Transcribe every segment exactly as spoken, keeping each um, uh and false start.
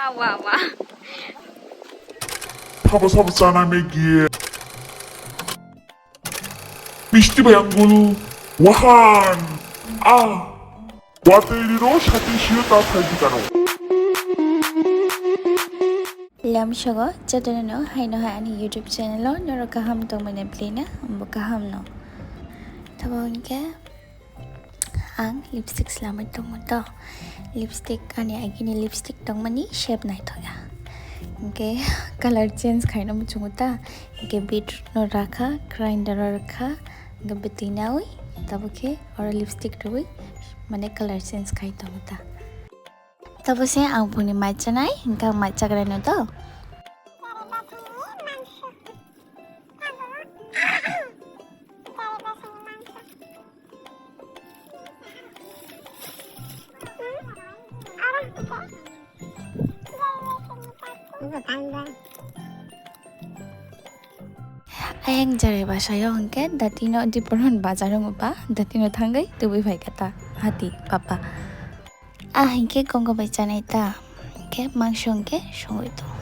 Wa, wa, wa. Sabo sabo chana Maggie. Misti bai ang gulu. Wahan. Ah. Watwi rino sati sio ta sai di kano. Lamsogo jotono no haino hai ani YouTube channel o norok kaham tongmani plena, bo kaham no. Tabo hwnkhe ang lipstick swlamwi tongo to. Lipstick ani agini lipstick tongmani shape naithok ya. Hwnkhe color change khaina muchungo ta. Hwnkhe beetroot no rakha, grinder o rakha, hwnkhe bwtwi nawi, tabukhe oro lipstick rwui mane color change khai tongo ta. Tabo se ang buni mai chanai, hwnkhe ang mai chagraino to. Ayang jarai basayo hwnkhe datino diporhon bazar wngba, datino thangwi tubui phaikha ta hati papa. Ah, hwnkhe gongo bai chanai ta, hwnkhe mangso hwnkhe songwi tongo.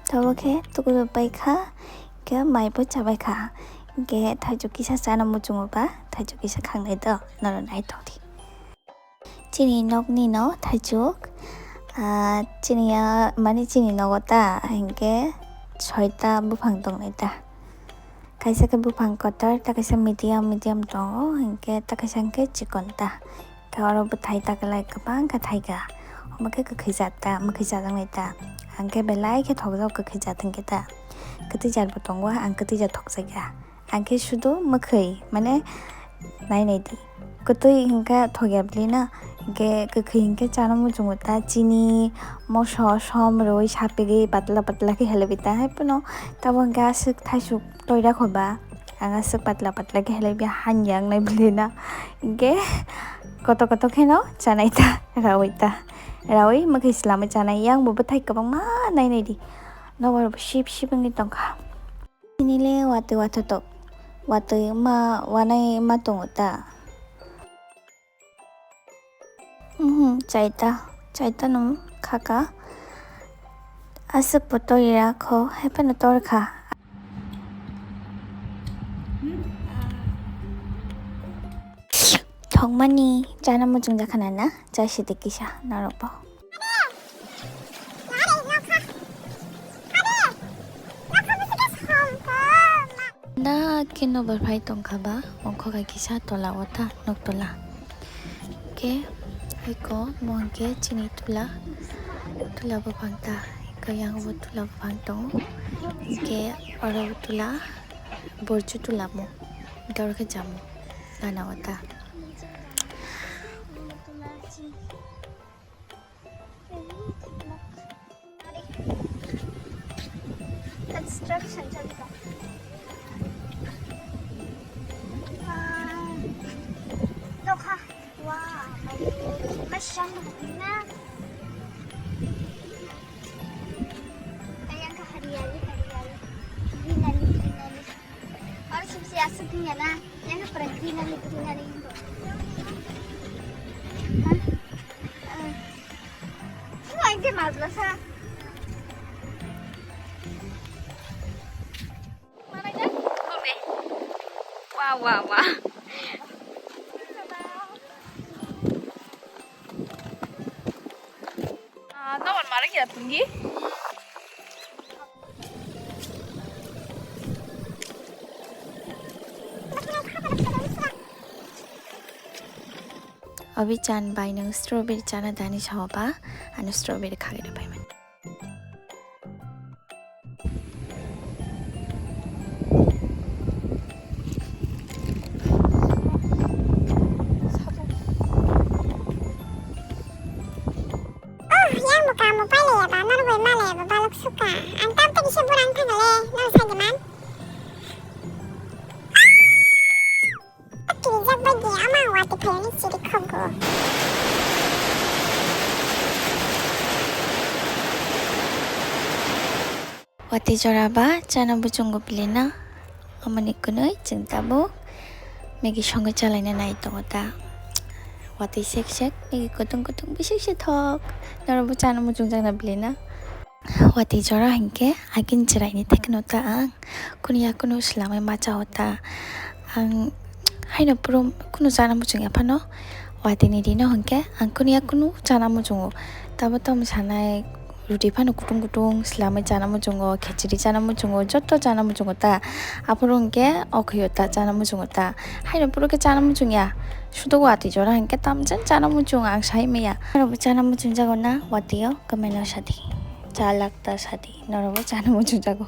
Tabo khe tukui bai paikha, hwnkhe mai bo chabaikha, hwnkhe thaichuk kisa chana muchungo ba, thaichuk kisa khangnai do, norok naithok di. Chini nokni no thaichuk, ah, chini ya, mane chini nogo ta, hwnkhe soita buphang tongnai ta. Kaisa khe buphang kotor, ta kaisa medium, medium tongo, hwnkhe ta kaisa hwnkhe chikon ta. Khe oro bwthai ta kwlai kwbang khe thaikha. Omo khe kwkhwi jat ta, mwkhwi jat wngnai ta. Ang khe belai khe thokjak kwkhwi jat hwnkhe ta. Kwtwi jat bo tongo, ang kwtwi jat thokjakya. Ang khe sudu mwkhwi, mane, nai nai di. Kwtwi hwnkhe thokya bwlwi na, hwnkhe kwkhwi hwnkhe chana muchungo ta chini, moso, som rwui sapigwi patla patla khe helaibi ta. Haiphano tabo hwnkhe aswk thaisuk toira khoba, ang aswk patla patla khe helaibi hanja wngnai bwlwi na. Hwnkhe koto koto kheno chanai ta, raui ta. Raui mwkhwi swlamwi chanai, yang bo bwthai kwbangma nai nai di. Nobar bo sip sip wngwi tongkha. Nini le watwi wathotok, watwi ma wanai ma tongo ta? Mhm, chaita, chaita nung khaka. Aswk bo tori rakho, hai phano tor kha. Thokmani chana muchung jakha na na, chai sidi kisa norok bo. Da khe nobar phai tongkha ba, ongkho kha kisa tola o ta, nok tola. Khe aiko mo hwnkhe chini tula, tula buphang ta, khe yang bo tula buphang tongo. Hwnkhe oro tula, borju tula mo, hwnkhe oro khe jamo, gana o ta. Construction choli tong. Ah, nokha. Wow, masya Allah. Ayang ka hariyali, hariyali. Greenery, greenery. Aur sabse asik nahi hai na. Yang pura greenery, greenery. Hah? Ah. Wah, ini marvelous, ha? Wah, wah, wah. Ah, no, mana ya tinggi? Obi chan bai nung strawberry chana dani sawa ba, ano strawberry khagwi rw bai mani. Oh, yang bo kamo pailaiya ba, norbai malaiya ba, balok suka. Ang tamtani se burang thangale, nang sagiman. Kirijak bai di ama wati phayoni chiri khogo. Wati jora ba chana buchungo pilina. Amoni kwnwi chwng tabuk Maggie songwi chalaina nai tongo ta. Watwi sek sek Maggie kutung kutung bisi se thok. Norokbo chana muchungjakna bwlwi na. Watwi jora hinkhe agini chwraini thekno ta ang kunu ya kunu swlamwi ma chao ta. Ang haino phuru kunu chana muchungya phano watwini rino hinkhe ang kunu ya kunu chana muchungo. Tabo tamo sanai roti phano kutung kutung swlamwi chana muchungo, khichiri chana muchungo, joto chana muchungo ta. Aphuru hinkhe okhwio ta chana muchungo ta. Haino phuru khe chana muchungya. Sudo watwi jora hinkhe tamjani chana muchungo ang sai maya. Norokbo chana muchungjago na watwio comment o sadi. Chalak ta sadi. Norokbo chana muchungjago.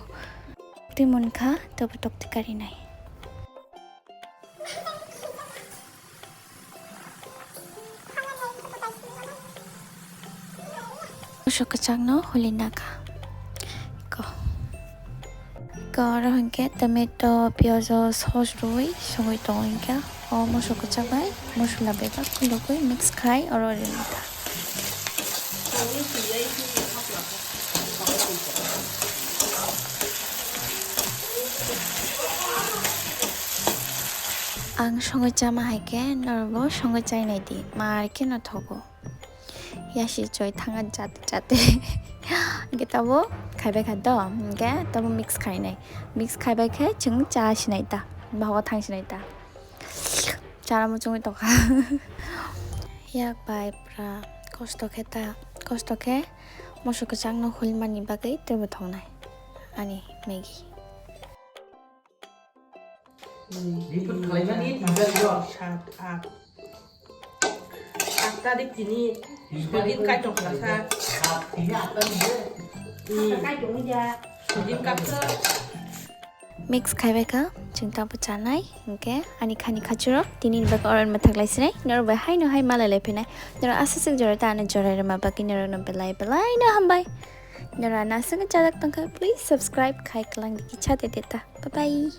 Twi munkha tobo tokti karinai. Mosok kwchakno huli nakha. Ko. Ko oro hinkhe tomato, piyajo, sauce rwui songwi tongo hinkhe. O mosok kwchak bai mosola bebak khulugwi mix khai oro rinai ta. Ang songwi chama hai khe norokbo songwi chainai di, mar kheno thogo. Yasi choi thanga jate jate. Hinkhe tabo khaibai kha do, hinkhe tabo mix khainai. Mix khaibai khe chwng cha sinai ta, bago thang sinai ta. Chana muchungwi tongkha. Yak bai pura kosto khe ta, kosto khe mosok kwchakno hulmani bagwi teibo thongnai ani Maggie. Ripot khalaimani tangkha rw. Sat, at. At tarik tini. Sudin kaitor khlasa. At tini at tarik de. Hmm. Sudin kapsa. Mix khaibai kha, chwng tabo chanai, hinkhe ani khani khachurok tini ni bagwi oro ma thaklai sinai, norok bai haino hai malai lai phinai, norok aswk swk jora ta ano jorai rwma bagwi norok no belai belai no hambai, norok ano aswk chajak tongkha, please subscribe khai kwlang di kicha tete ta, bye bye.